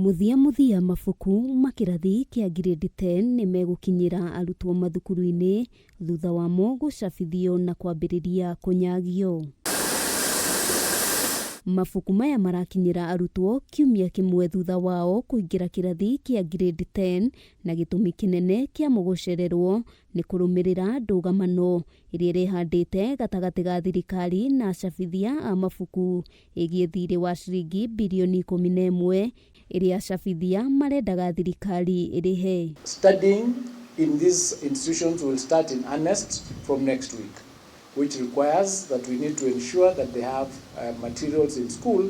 Mũthia mũthia mabuku ma kĩrathi kĩa grade 10 nĩ megũkinyĩra arutwo mathukuru-inĩ thutha wamo gũcabithio na kwambĩrĩria kũnyagio. Mabuku maya marakinyĩra arutwo kiumia kĩmwe thutha wao kũingĩra kĩrathi kĩa grade 10 na gĩtũmi kĩnene kĩamo gũcererwo nĩ kũrũmĩrĩra ndũgamano ĩrĩa ĩrehandĩte gatagatĩ ga thirikari na acabithia a mabuku ĩgiĩ thirĩ wa ciringi birioni 11 ĩrĩa acabithia marendaga thirikari ĩrĩhe. Studying in these institutions will start in earnest from next week, which requires that we need to ensure that they have materials in school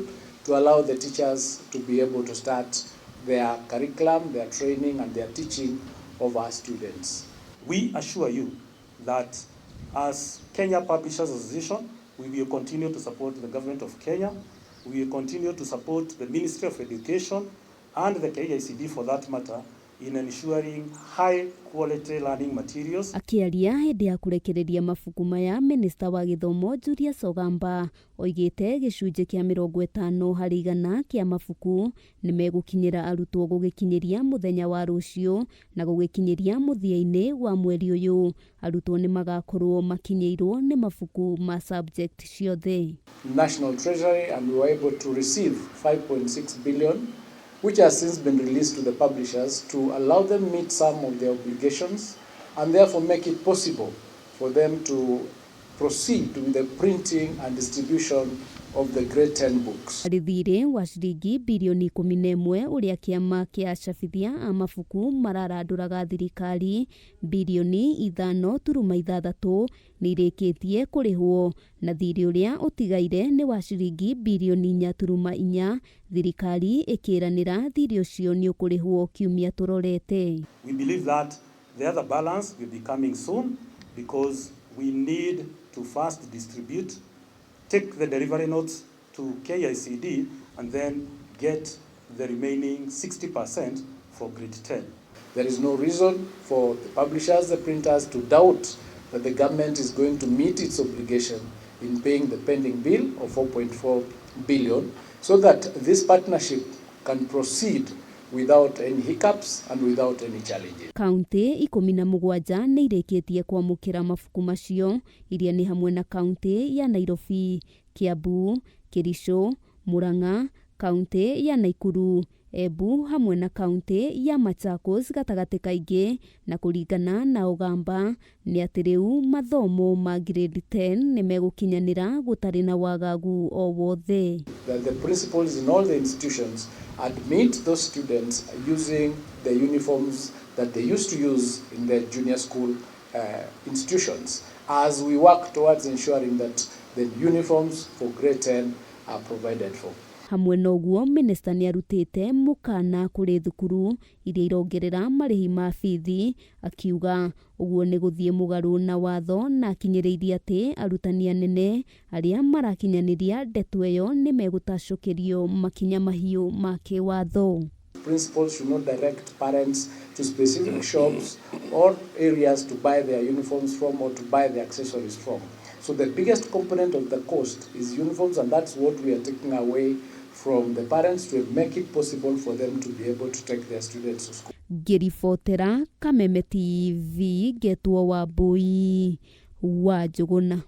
to allow the teachers to be able to start their curriculum, their training, and their teaching of our students. We assure you that as Kenya Publishers Association, we will continue to support the government of Kenya. We will continue to support the Ministry of Education and the KICD for that matter in ensuring high quality learning materials. Akĩaria hĩndĩ ya kũrekereria mabuku maya, minista wa gĩthomo Julius Ogamba oigĩte gĩcunjĩ kĩa 50% kĩa mabuku nĩ megũkinyĩra arutwo gũgĩkinyĩria mũthenya wa rũciũ na gũgĩkinyĩria mũthia-inĩ wa mweri ũyũ arutwo nĩ magakorwo makinyĩirwo nĩ mabuku ma subject ciothe. National Treasury, and we were able to receive 5.6 billion, which has since been released to the publishers to allow them meet some of their obligations and therefore make it possible for them to proceed with the printing and distribution of the grade 10 books. Harĩ thirĩ wa ciringi birioni 11 ũrĩa kĩama kĩa acabithia a mabuku mararandũraga thirikari, birioni 5.6 nĩ irĩkĩtie kũrĩhwo na thirĩ ũrĩa ũtigaire nĩ wa ciringi birioni 4.4, thirikari ĩkĩranĩra thirĩ ũcio nĩ ũkũrĩhwo kiumia tũrorete. We believe that the other balance will be coming soon because we need to first distribute, take the delivery notes to KICD, and then get the remaining 60% for grade 10. There is no reason for the publishers, the printers, to doubt that the government is going to meet its obligation in paying the pending bill of 4.4 billion so that this partnership can proceed without any hiccups and without any challenges. Kaunti 17 nĩ irĩkĩtie kwamũkĩra mabuku macio, iria nĩ hamwe na kaunti ya Nairobi, Kiambu, Kericho, Murang'a, kaunti ya Nakuru, Embu hamwe na kaunti ya Machakos gatagatĩ kaingĩ. Na kũringana na Ogamba nĩ atĩ rĩu mathomo ma grade 10 nĩ megũkinyanĩra gũtarĩ na wagagu o wothe. That the principals in all the institutions admit those students using the uniforms that they used to use in their junior school institutions as we work towards ensuring that the uniforms for grade 10 are provided for. Hamwe na ũguo, minista nĩ arutĩte mũkana kũrĩ thukuru iria irongerera marĩhi ma bithi, akiuga ũguo nĩ gũthiĩ mũgarũ na watho, na akinyĩrĩirie atĩ arutani anene arĩa marakinyanĩria ndeto ĩyo nĩ megũtacũkĩrio makinya mahiũ ma kĩwatho. Principals should not direct parents to specific shops or areas to buy their uniforms from or to buy their accessories from. So the biggest component of the cost is uniforms, and that's what we are taking away from the parents to make it possible for them to be able to take their students to school. Ngĩribotera Kameme TV, ngetwo Wambui wa Njũgũna.